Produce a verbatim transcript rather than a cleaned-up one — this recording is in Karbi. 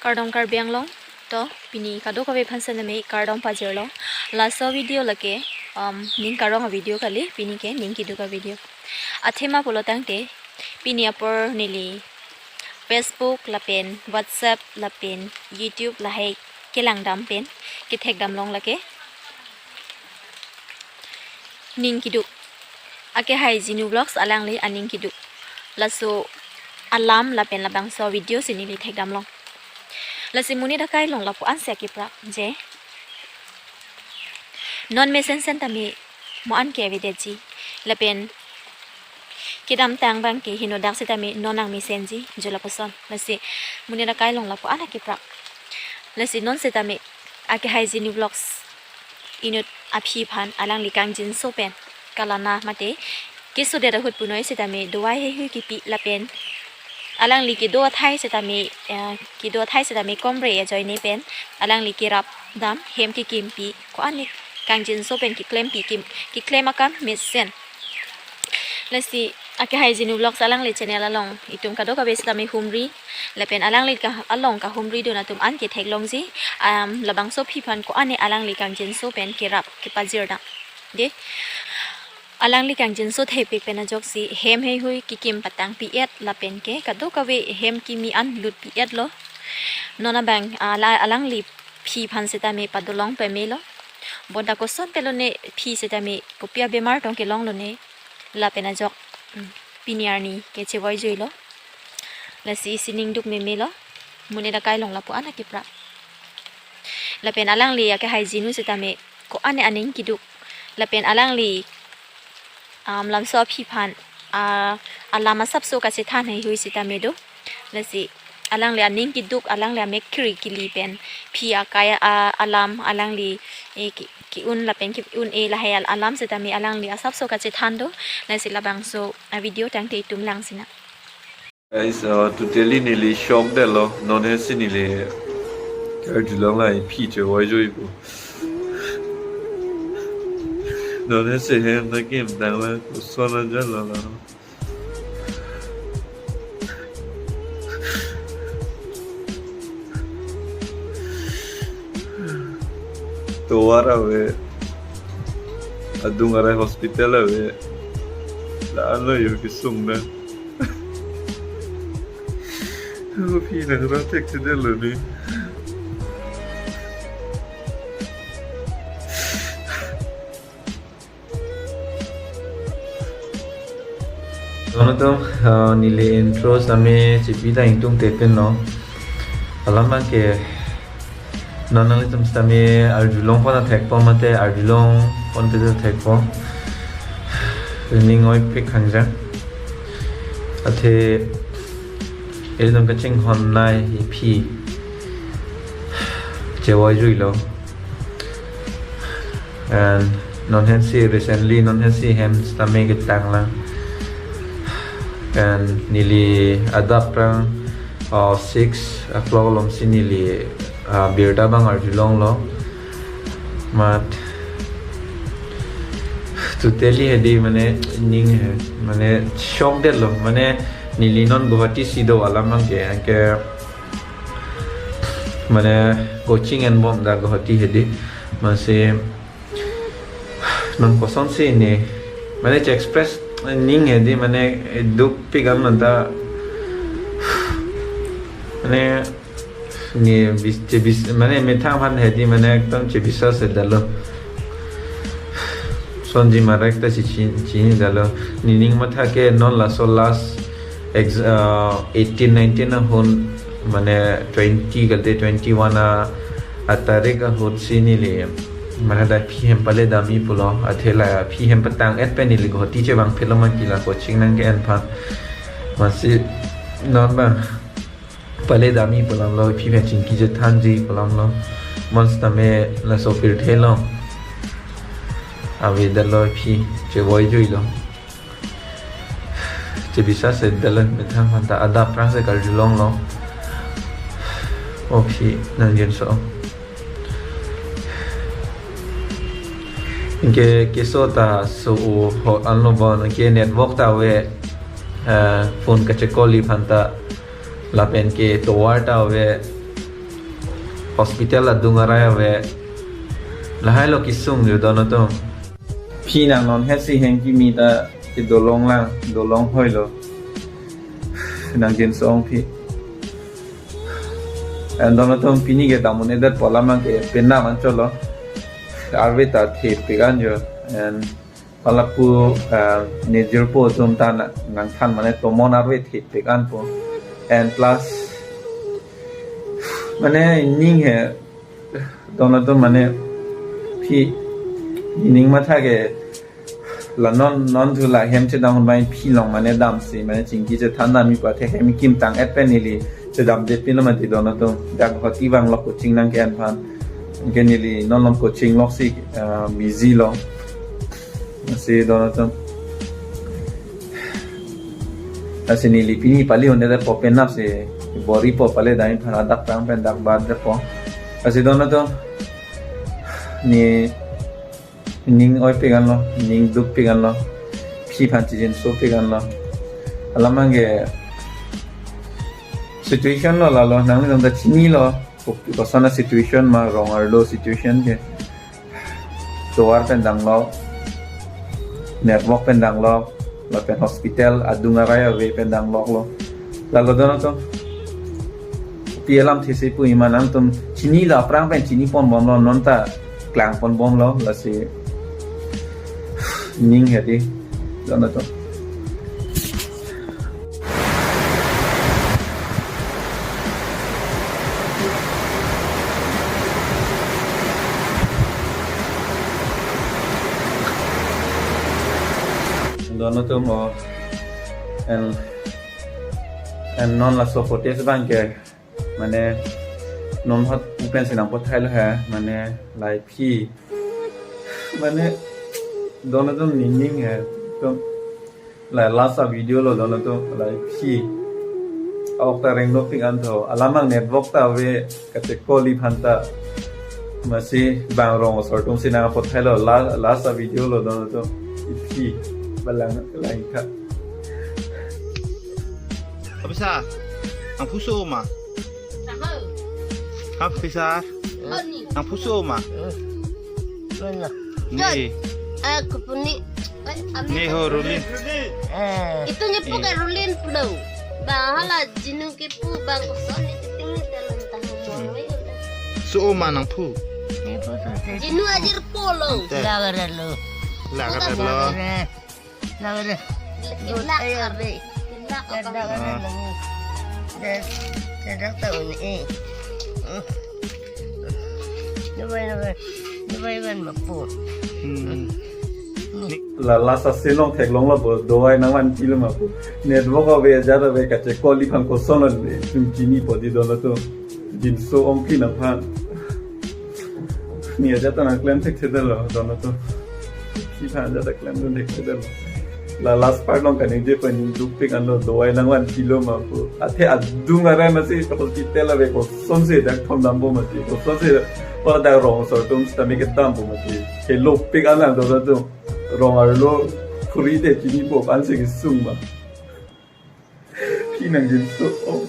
Kardom Karbi Anglong, to pini kadokave aphan sitame kardom pajirlo. Laso video lake, um, ning karong a-video kali, pini ke ning keduk a-video. Athema pulo tangte, pini apor neli Facebook lapen WhatsApp lapen YouTube lahai kelangdam pen kethekdam long lake ning keduk. Akehai Jinu Vlogs alangli aning keduk. Laso alam lapen labangso video si neli thekdam long. Lasi monit akai along lapu-an si akepra je non mesen sen tame mo-an ke avedetji. Lapen kedamtang abang ke henodak sitame non nangmesenji, jo lapuson. Lasi monit akai along lapu-an akepra. Lasi non sitame akehai Jinu Vlogs inut aphi aphan alangli kangjinso pen kalana mate kesodet ahut punoi sitame dovai heihui kipi lapen alangli kedo athai sitame, eh, kedo athai sitame komre ajoine pen alangli kerap dam, hem kekimpi, ko-an ne kangjinso pen keklempi kim, keklem akam mesen. Lasi akehai Jinu Vlogs alangli channel along itum kadokave sitame humri lapen alangli ka along kahumridun atum an ke theklongji, um, labangso aphi aphan ko-an ne alangli kangjinso pen kerap kepajir dam. De, alangli kangjinso thepik pen ajoksi hem heihui kekim patangpi-et lapen ke kadokave hem kimi an lutpi-etlo. Non abang ala alangli aphi aphan sitame padolong pamelo. Bonta koson pelone aphi sitame kopi abemar tong kelonglone lapen ajok, mm, pini arni ke chevoi juilo. Lasi isi ning duk memelo. Monit akai along lapu-an akepra. Lapen alangli akehai Jinu sitame ko-an ne aning keduk. Lapen alangli, um, lamso aphi aphan, ah, alam asapso kachethan heihui sitame do. Lasi alangli aning keduk, alangli amek kiri kili pen aphi akai, ah, alam alangli, eh, ki, ki-un lapen ki-un-e lahai al-, alam sitame alangli asapso kachethan do. Lasi labangso a-video tangte itum lang sinang. Guys, uh, totally neli shock detlo. Non hesi neli karjulong la aphi chevoi juipo. Non hesi hem ta kim tanglo, koson ajanlo la. Tovar ave, adung arai hospital ave, la-anlo yo kesung na. Aphi nang ra thekthedetlo ne. Dono atum, ah, neli intro sitame chipi ta ingtung tepen no. Alam abang ke non nanglitum sitame arjulong pon ta thekpo mate arjulong pon te ta thekpo. Ning oipik hangjang. Athe ilitum kachinghon nai aphi chevoi juilo. And non hesi recently non hesi hem sitame ketang lang. And neli adap aphrang, uh, six o'clock along si neli, uh, birta abang arjulonglo. Mat totally hedi mane ning he, mane shock detlo. Mane neli non Guwahati si do alam abang ke, ke mane coaching enbom da Guwahati hedi. Masi non kosonsi ne, mane che-express ning hedi, mane dukpik an manta, mane ne bis, chebis, mane methang aphan hedi, mane ekdom chebisas-etdetlo. Sonji marak ta si chin, chinidetlo. Nening matha ke non laso last ex, uh, eighteen nineteen ahut, mane twenty kalte twenty-one a, atarik ahut si neli mane dak aphi hem pale damji pulo, athe la aphi hem patang-et pen neli Guwahati chevang phelo mati la coaching nangke-en aphan. Masi non abang pale damji pu alamlo, aphi aphan chingki chethanji pu alamlo. Mons tame laso pirthe along avedetlo, aphi chevoi juilo. Chebisas-etdetlo, methang aphan ta adap aphrang si karjulonglo. O aphi, nang jinso. Anke keso ta so-o ho anlo bon, anke network ta ave, eh, phone kachecall-ji aphan ta, lapen ke tovar ta ave, Hospital adung arai ave. Lahai lo kesung yo don atum. Phi nang non hesi heng kimi ta ke dolong lang, dolong hoi lo. Nang jin song phi. And don atum pini ke dam un-edet pu alam ke penap an cholo. Arve ta thepik an yo. And palapu, ah, nejirpo atum ta na-, nangthan mane tomon arve thepik an po. And plus, mane ning he, don atum mane phi ning matha ke la non, non thu la hem chedam un bai phi long mane damsi, mane chingki chethan dam mi pa the hem kim tang-et pen neli chedamde pilo mati don atum. Dak hoti vang lo coaching nang ke-en aphan. Ke neli non non coaching loksi, ah, busy lo. Lasi don atum. Lasi neli pini pali un-edet pu penapsi bor-ipo pale dai phan adak prang pen dak bat depo. Lasi don atum. Ne ning oipik an lo, ning dukpik an lo. Phi aphan chijin sopik an lo. Alam abang ke situation lo lalo, nang nang ta chinilo. Kopi koson a situation ma rong arlo situation ke. Tovar pen danglok, network pen danglok, lapen hospital adung arai ave pen danglok lo. Lalo don atum. Pi alam thesi pu iman nangtum chinilo, aphrang pen chini pon bom lo, non ta klang pon bom lo, lasi ning hedi don atum. Don atum o, and, and non laso footage abang ke, mane non hot pen si nang pathai lo he, mane lai phi, mane don atum ning ning he, to la last a video lo don atum lai phi. Ok ta reng dopik an tho. Alam abang network ta ave kachekoli aphan ta. Masi bang rong asor atum si nang pathai lo la-, last a video lo don atum. Iphi balang lang kha. Abisa, nangphu so-o ma? Ha, Abisa. Nangphu so-o ma? Mana? Ne. Eh, kopini. Ne ho, Rulin. Eh. Itu nyepu ke Rulin pulo. Ba hala Jinu kipu ba koson ni keting ni dalam tahu mo. So-o ma nangphu? Jinu ajir polo. Ante. Lagaran lo. Lagaran lo. Lagaran. Lagaran. Lagaran. Lagaran. Lagaran. Lagaran. Lagaran. Lagaran. Dubai, Dubai, Dubai van mapo. Hmm. La, la sa silong theklong lo bo, dawai nangvan pilo mapo. Network ave, ajat ave, kachekoli aphan koson lo, tum chinipo di don atum. Jinso ongpi nangphan. Ne ajat ta nangklem thekthedetlo don atum. Phi aphan ajat ta klemdun thekthedetlo. La last part along kaningje pen ning dukpik an lo, dawai nangvan pilo mapo. Athe adung arai masi hospital ave, kosonsi dak thom dampo mati, kosonsi pa dak rong asor atum sitame kedampo mati. Kelopik an lang don atum. Rong arlo khuri te chinipo ansi kesung ma. Phi nang jinso-o.